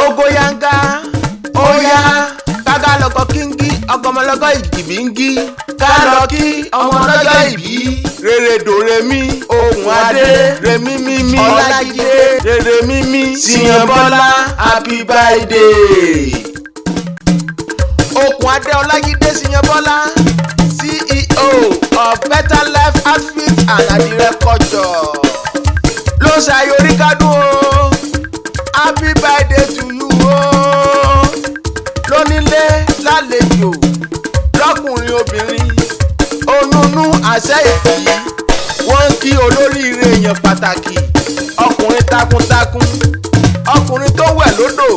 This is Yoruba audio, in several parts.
Ogoyanga óyá kágá lọkọ kíngí ọgọmọlọgọ ìjìbíngí ká lọ kí ọmọ ọlọ́jọ́ ìbí rere dòrèmí okùn adé rèmí mímí ọlájídé rere mímí síyanbọ́lá happy birthday. Okùn adé ọlájídé síyanbọ́lá, CEO of Better Life Outfit and Adire Culture, ló ń ṣayọ orí kádùn o. Happy birthday to you o. Lónílé lálejò, lọ́kùnrin obìnrin, onúnú àṣẹ ìbí, wọ́n ń kí olóríire èèyàn pàtàkì, ọkùnrin takuntakun, ọkùnrin tó wẹ̀ lódò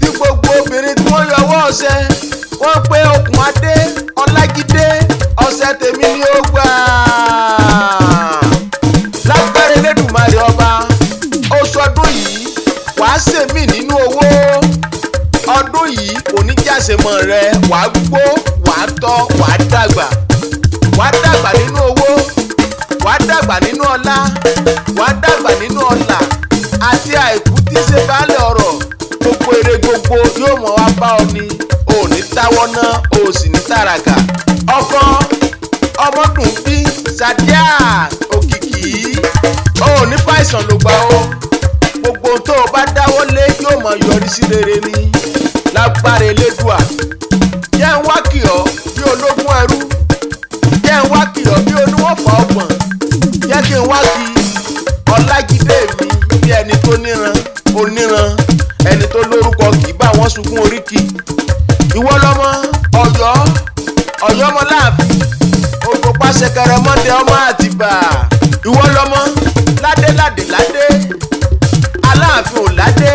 tí gbogbo obìnrin tí wọ́n yọwọ́ ọṣẹ. Wọ́n pé okùn adé ọlájídé, ọṣẹ tèmi ni ó gbà lágbára Elédùmarè ọba. Oṣù ọdún yìí, wàá ṣèmí nínú owó. Ọdún yìí kò ní jàṣemọ rẹ. Wàá gbó, wàá tọ́, wàá dàgbà. Wàá dàgbà nínú owó, wàá dàgbà nínú ọlá, wàá dàgbà nínú ọlà àti àìkú tí ṣe baálé ọrọ̀. Gbogbo èrè gbogbo yóò mọ̀ wá bá ọ ní. O ò ní táwọ́ ná, o ò sì ní tàràkà. Ọkọ ọmọdún bí Sàdíà Òkìkí, o ò ní fàìsàn ló gbà o. Gbogbo ohun tó o bá dáwọ́ lé yóò mọ̀ yọrí sí rere ní lágbára Elédùà. Jẹ́ ń wá kì ọ́ bí ológun ẹrú, jẹ́ ń wá kì ọ́ bí oníwọ̀fà ọgbọ̀n, jẹ́ kí n wá kí Ọlájídé mi bí ẹni tó níran oníran, ẹni tó lórúkọ kì í bá wọn sunkún oríkì. Ìwọ lọmọ Ọ̀yọ́, Ọ̀yọ́ ọmọ láàfin ògbópa ṣẹkẹrẹ mọdé ọmọ Àtìbà. Ìwọ lọmọ ládé ládé ládé, Aláàfin ò ládé,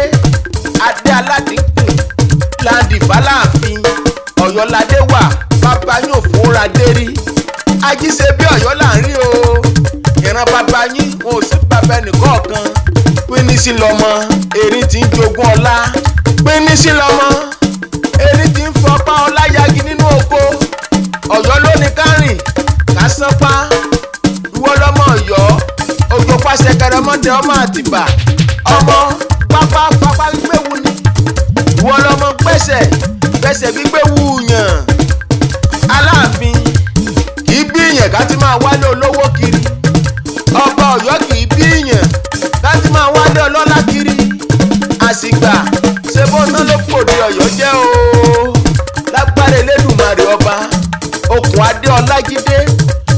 adé aládìkùn láǹdì fàlàáfin Ọ̀yọ́ ládé wà. Bàbá yóò fúnra dérí ajíṣe bí Ọ̀yọ́ là ń rí o. Ìran bàbá yín wọn ò sí bàbá ẹnìkọ̀ọ̀kan. Pínísí lọmọ erin tí ń jogún ọlá, pínísí lọmọ erin tí ń fọpá ọlá yagi nínú oko. Ọ̀yọ́ ló ní kárìn kásánpá. Ìwọ lọmọ Ọ̀yọ́ òjò pàṣẹ kẹrẹmọdé ọmọ Àtìbà, ọmọ pápá pápá gbéwu ni. Ìwọ lọmọ gbẹ̀sẹ̀ gbẹ̀sẹ̀ gbígbé wúyàn. Aláàfin kì í bí yàn ká ti máa wálé olówó kiri. Ọba Ọ̀yọ́ kì í bí yàn ká ti máa wálé ọlọ́lá kiri. Àsìgbà ṣe bó ná ló pòde Ọ̀yọ́ jẹ́ o. Lágbára Elédùmarè ọba, okùn adé ọlájídé,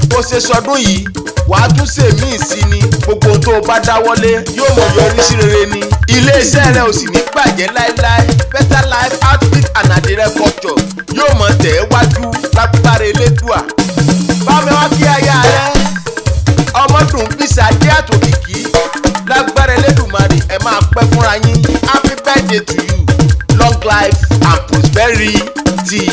bó ṣe sọdún yìí, wàá tún ṣèmíì sí ni. Gbogbo ohun tó o bá dáwọ́lé yóò mọ̀ yọrí sí rere ni. Iléeṣẹ́ rẹ ò sì ní bàjẹ́ láéláé. Better Life Outfit and Adire Culture yóò mọ̀ tẹ̀ ẹ́ wájú lágbára Elédùà. Bámi wá kí aya rẹ ọmọdún bísà dé àtòkìkí. Lágbára Elédùmarè, ẹ máa pẹ́ fúnra yín. Happy birthday to you, long life and prosperity.